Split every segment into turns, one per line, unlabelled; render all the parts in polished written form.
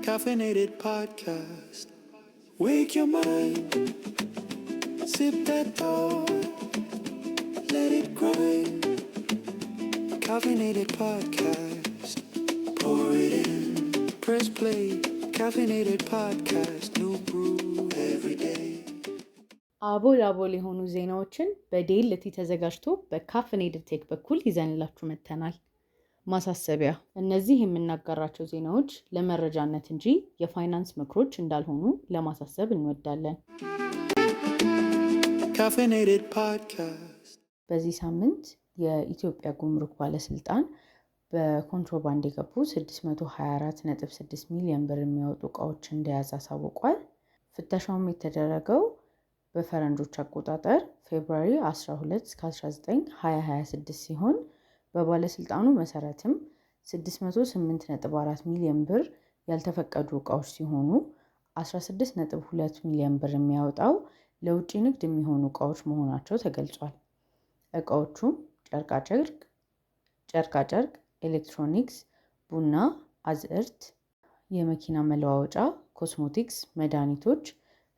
Caffeinated podcast. Wake your mind. Sip that thought. Let it grind. Caffeinated podcast. Pour it in. Press play. Caffeinated podcast. New brew every day.
አቦል አቦል የሆኑ ዜናዎችን በዴልቲ ተዘጋጅቶ በ Caffeinated Tech በኩል ይዘንላችሁ መጥተናል። ማሳሰቢያ፣ እነዚህ የምናጋራቸው ዜናዎች ለመረጃነት እንጂ የፋይናንስ ምክሮች እንዳልሆኑ ለማሳሰብ እንወዳለን።
Caffeinated podcast.
በዚህ ሳምንት የኢትዮጵያ ጉምሩክ ባለስልጣን በኮንትሮባንድ የገቡ 624.6 ሚሊዮን ብር የሚያወጡ እቃዎች እንደያዘ አሳውቋል። ፍተሻውም የተደረገው በፈረንጆች አቆጣጠር February 12 እስከ 19 2026 ሲሆን በባለስልጣኑ መሰረትም 608.4 ሚሊዮን ብር ያልተፈቀዱ እቃዎች ሲሆኑ 16.2 ሚሊዮን ብር የሚያወጣው ለውጭ ንግድ የሚሆኑ እቃዎች መሆናቸው ተገልጿል። እቃዎቹም ጨርቃጨርቅ፣ ኤሌክትሮኒክስ፣ ቡና፣ አዝዕርት፣ የመኪና መለዋወጫ፣ ኮስሞቲክስ፣ መድኃኒቶች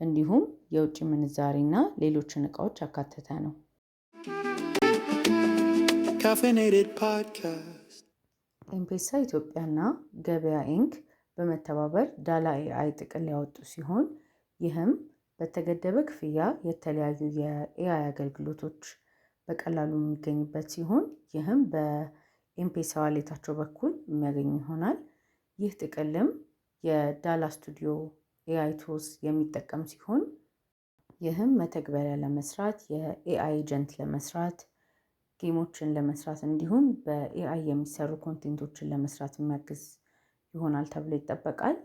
እንዲሁም የውጭ ምንዛሪና ሌሎችን እቃዎች ያካተተ ነው።
Caffeinated podcast.
ኤምፔሳ ኢትዮጵያና ገበያ Inc በመተባበር ዳላ AI ጥቅል ያወጡ ሲሆን ይህም በተገደበ ክፍያ የተለያዩ የ AI አገልግሎቶች በቀላሉ የሚገኝበት ሲሆን ይህም በኤምፔሳ wallet ኣቸው በኩል የሚያገኙ ይሆናል። ይህ ጥቅልም የዳላ Studio AI tools የሚጠቀም ሲሆን ይህም መተግበሪያ ለመስራት፣ የ AI agent ለመስራት፣ game ኦችን ለመስራት እንዲሁም በ AI የሚሰሩ content ኦችን ለመስራት የሚያግዝ ይሆናል ተብሎ ይጠበቃል።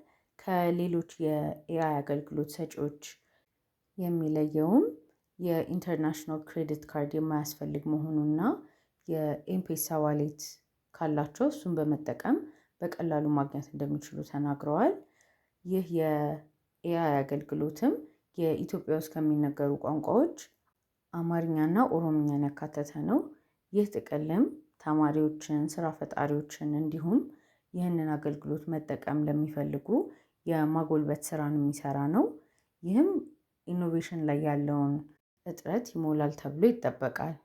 ከሌሎች የ AI አገልግሎት ሰጪዎች የሚለየውም የ international credit card የማያስፈልግ መሆኑና የኤምፔሳ wallet ካላቸው እሱን በመጠቀም በቀላሉ ማግኘት እንደሚችሉ ተናግረዋል። ይህ የ AI አገልግሎትም የኢትዮጵያ ውስጥ ከሚነገሩ ቋንቋዎች አማርኛና ኦሮምኛን ያካተተ ነው። ይህ ጥቅልም ተማሪዎችን፣ ስራ ፈጣሪዎችን እንዲሁም ይህንን አገልግሎት መጠቀም ለሚፈልጉ የማጎልበት ስራን የሚሰራ ነው። ይህም innovation ላይ ያለውን እጥረት ይሞላል ተብሎ ይጠበቃል።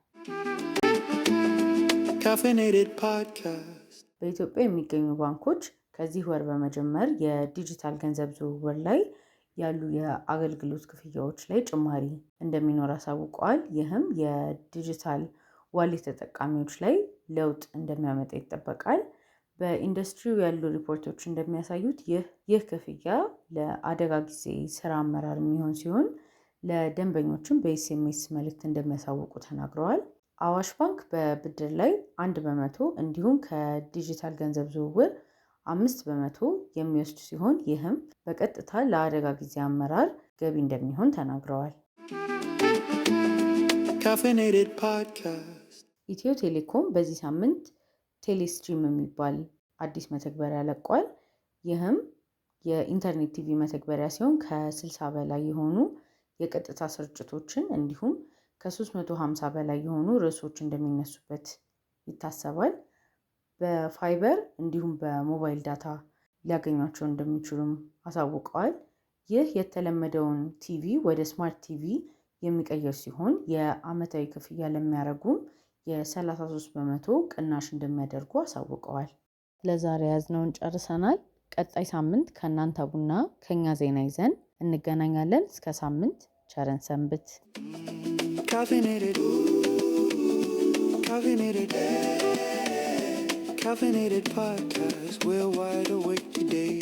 Caffeinated podcast.
በኢትዮጵያ የሚገኙ ባንኮች ከዚህ ወር በመጀመር የዲጂታል ገንዘብ ዝውውር ላይ ያሉ የአገልግሎት ክፍያዎች ላይ ጭማሪ እንደሚኖር አሳውቀዋል። ይህም የ digital wallet ተጠቃሚዎች ላይ ለውጥ እንደሚያመጣ ይጠበቃል። በኢንዱስትሪው ያሉ ሪፖርቶች እንደሚያሳዩት ይህ ክፍያ ለአደጋ ጊዜ ስራ አመራር የሚሆን ሲሆን ለደንበኞችም በ SMS መልእክት እንደሚያሳውቁ ተናግረዋል። አዋሽ ባንክ በብድር ላይ 1% እንዲሁም ከዲጂታል ገንዘብ ዝውውር 5% የሚወስድ ሲሆን ይህም በቀጥታ ለአደጋ ጊዜ አመራር ገቢ እንደሚሆን ተናግረዋል።
Caffeinated podcast.
ኢትዮ ቴሌኮም በዚህ ሳምንት ቴሌስትሪም የሚባል አዲስ መተግበሪያ ለቋል። ይህም የኢንተርኔት ቲቪ መተግበሪያ ሲሆን ከ60 በላይ የሆኑ የቀጥታ ስርጭቶችን እንዲሁም ከ350 በላይ የሆኑ ርዕሶች እንደሚነሱበት ይታሰባል። በፋይበር እንዲሁም በ mobile data ሊያገኟቸው እንደሚችሉም አሳውቀዋል። ይህ የተለመደውን ቲቪ ወደ smart TV የሚቀይር ሲሆን የአመታዊ ክፍያ ለሚያደርጉም የ33% ቅናሽ እንደሚያደርጉ አሳውቀዋል። ለዛሬ ያዝነውን ጨርሰናል። ቀጣይ ሳምንት ከእናንተ ቡና ከኛ ዜና ይዘን እንገናኛለን። እስከ ሳምንት ቸር እንሰንብት።
Caffeinated. Caffeinated. Caffeinated podcast. We're wide awake today.